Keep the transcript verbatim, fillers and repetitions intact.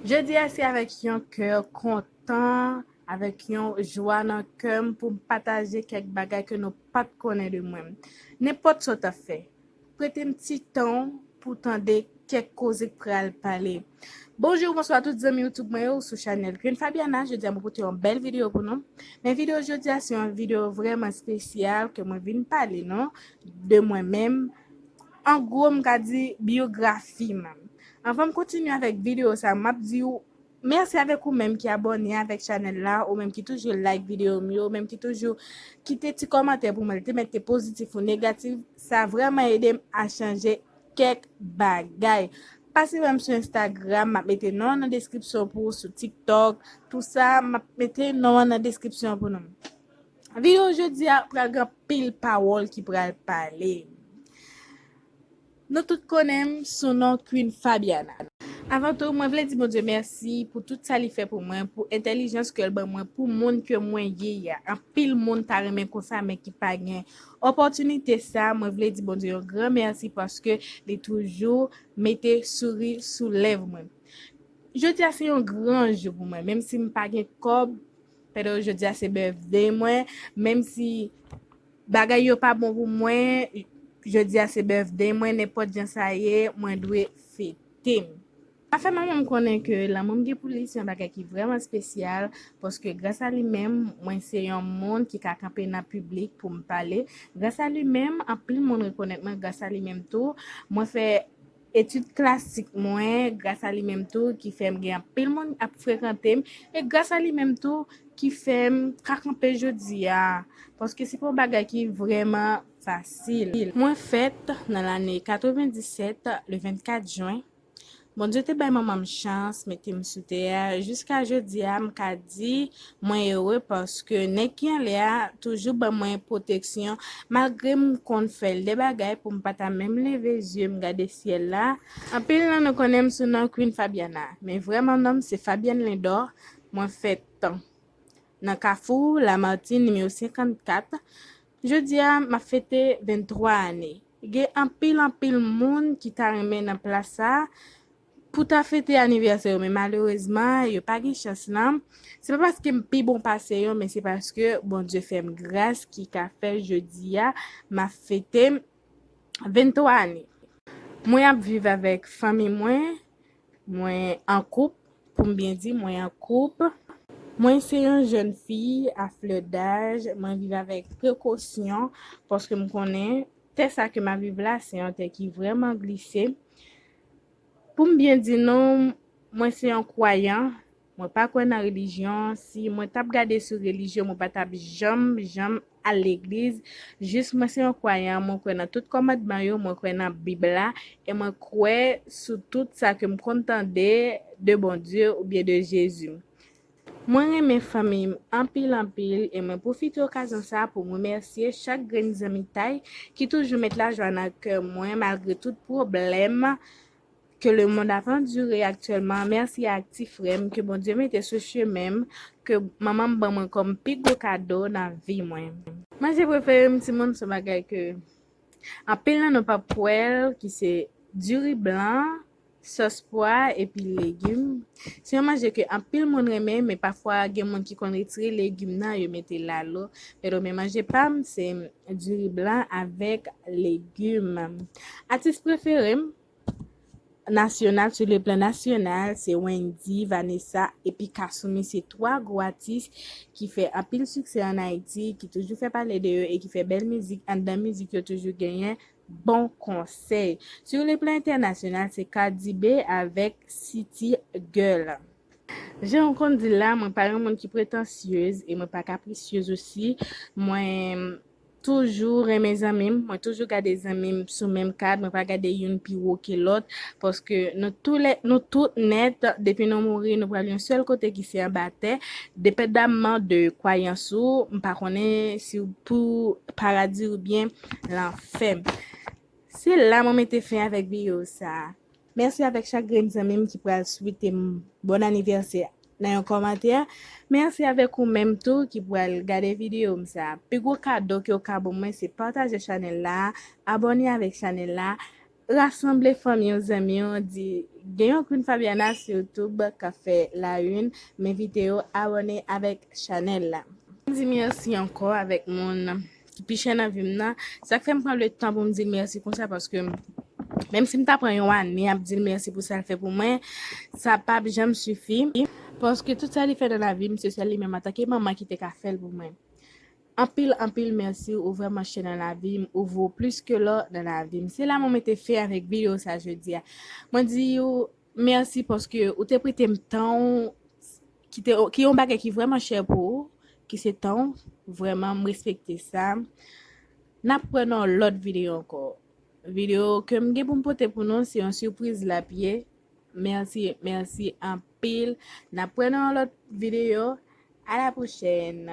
Jodi a se avèk yon kè kontan, avèk yon jwa nan kè m pou m pataje kèk bagay ke nou pa t konnen de mwen. Nenpòt sa w t ap fè, prete m ti tan w pou w tande kèk koze k pral pale. Bonjou, bonswa tout zanmi YouTube mwen yo sou chanèl Queen Fabiana. Jodi a mwen pote yon bèl videyo pou nou. Men videyo jodi a se yon videyo vrèman espesyal ke mwen vin pale nou de mwen menm. An gwo, m ka di biyografi m. Anvan m kontinye avèk videyo sa, m ap di w mèsi avèk ou menm ki abòne avèk chanèl la, ou menm ki toujou like videyo m yo, ou menm ki toujou kite ti kòmantè pou mwen, te mete pozitif ou negatif, sa vrèman ede m a chanje kèk bagay. Pase wè m sou Instagram, m ap mete non an nan deskripsyon pou ou, sou TikTok, tou sa, m ap mete non an nan deskripsyon pou nou. Videyo jodi a pral gen anpil pawòl ki pral pale. Nou tout konnen m sou non Queen Fabiana. Avan tou, mwen vle di Bondye mèsi pou tout sa li fè pou mwen, pou entèlijans ke l ban mwen, pou moun ke mwen ye a. Anpil moun ta renmen konsa, men ki pa gen opòtinite sa. Mwen vle di Bondye yon gran mèsi paske li toujou mete souri sou lèv mwen. Jodi a se yon gran jou pou mwen, menm si m pa gen kòb, pandan jodi a se birthday mwen, menm si bagay yo pa bon pou mwen, jodi a se birthday mwen, nenpòt jan sa ye, mwen dwe fete m. Sa fè manman m konnen ke lanmou m gen pou li se yon bagay ki vrèman espesyal, paske gras a li menm, mwen se yon moun ki ka kanpe nan piblik pou m pale. Gras a li menm, anpil moun rekonèt mwen, gras a li menm tou, mwen fè etid klasik mwen, gras a li menm tou, ki fè m gen anpil moun ap frekante m, e gras a li menm tou, ki fè m ka kanpe jodi a, paske se pa yon bagay ki vrèman fasil. Mwen fèt nan lane katrevendisèt, le vennkat jen. Bondye te bay manman m chans, mete m sou tè a. Jiska jodi a, m ka di mwen ere paske nèg ki anlè a toujou ban mwen pwoteksyon, malgre m konn fè l de bagay pou m pa ta menm leve zye m gade syèl la. Anpil nan nou konnen m sou non Queen Fabiana, men vrèman non m se Fabienne Lindor. Mwen fèt nan Kafou Lamartine, nimewo senkannkat. Jodi a, m ap fete venntwa ane. Gen anpil, anpil moun ki ta renmen nan plas sa pou ta fete anivèsè yo, men malerezman, yo pa gen chans lan. Se pa paske m pi bon pase yo, men se paske Bondye fè m gras ki ka fè jodi a, m ap fete venntwa ane. Mwen ap viv avèk fanmi mwen, mwen an koup, pou m byen di, mwen an koup. Mwen se yon jèn fi a flè daj, mwen viv avèk prekosyon, paske m konnen tè sa ke m ap viv la, se yon tè ki vrèman glise. Pou m byen di nou, mwen se yon kwayan, mwen pa kwè nan relijyon. Si mwen t ap gade sou relijyon, mwen pa t ap janm, janm al legliz. Jis mwen se yon kwayan, mwen kwè nan tout kòmandman yo, mwen kwè nan Bib la, e mwen kwè sou tout sa ke m konn tande de Bondye oubyen de Jezi. Mwen renmen fanmi m anpil, anpil, e mwen pwofite okazyon sa a pou m remèsye chak grenn zanmitay ki toujou met lajwa nan kè mwen malgre tout pwoblèm ke lemonn ap andire aktyèlman. Mèsi ak ti frè m ke Bondye mete sou chemen m, ke manman m ban mwen kòm pi gwo kado nan vi mwen. Manje prefere m, timoun, se yon bagay ke anpil nan nou p ap kwè l, ki se diri blan, sòs pwa epi legim. Se yon manje ke anpil moun renmen, men pafwa gen moun ki konn retire legim nan, yo mete lalo. Pero men manje pa m, se diri blan avèk legim. Atis prefere m, nasyonal, sou le plan nasyonal, se Wendy, Vanessa epi Kasumi. Se twa gwo atis ki fè anpil siksè ann Ayiti, ki toujou fè pale de yo e ki fè bèl mizik. Anndan mizik yo toujou genyen bon konsèy. Sou le plan entènasyonal, se Cardi B avèk City Girl. Jan w konn di l la, mwen pa yon moun ki pretansyez e mwen pa kaprisyez osi. Mwen toujou renmen zanmi m, mwen toujou gade zanmi m sou menm kad, mwen pa gade youn pi wo ke lòt, paske nou tou lè, nou tout nèt, depi nou mouri, nou pral yon sèl kote ki se anba tè, depandamman de kwayans ou, m pa konnen si w pou paradi oubyen lanfè. Se la mwen mete fen avèk videyo sa a. Mèsi avèk chak grenn zanmi m ki pral swete m bòn anivèsè nan yon kòmantè. Mèsi avèk ou menm tou ki pral gade videyo m sa a. Pi gwo kado ke w ka ban mwen se pataje chanèl la, abòne avèk chanèl la, Rasanble fanmi yo, zanmi yo, di gen yon Queen Fabiana sou YouTube k ap fè la une, m envite yo abòne avèk chanèl la. M di mèsi ankò avèk moun ki pi chè nan vi m nan. Sa k fè m pran le tan pou m di l mèsi konsa, paske menm si m ta pran yon ane ap di l mèsi pou sa l fè pou mwen, sa p ap janm sifi. Paske tout sa li fè nan lavi m, se sèl li menm antanke manman ki te ka fè l pou mwen. Anpil, anpil mèsi, ou vrèman chè nan lavi m, ou vo plis ke lò nan lavi m. Se la mwen mete fen avèk videyo sa jodi a. Mwen di ou mèsi paske ou te prete m tan ou, ki te, ki yon bagay ki vrèman chè pou ou, ki se tan ou, vrèman m respekte sa. N ap wè nan yon lòt videyo ankò. Videyo ke m gen pou m pote pou nou, se yon sipriz l ap ye. Mèsi, mèsi anpil. N ap wè nan yon lòt videyo. A la pwochèn.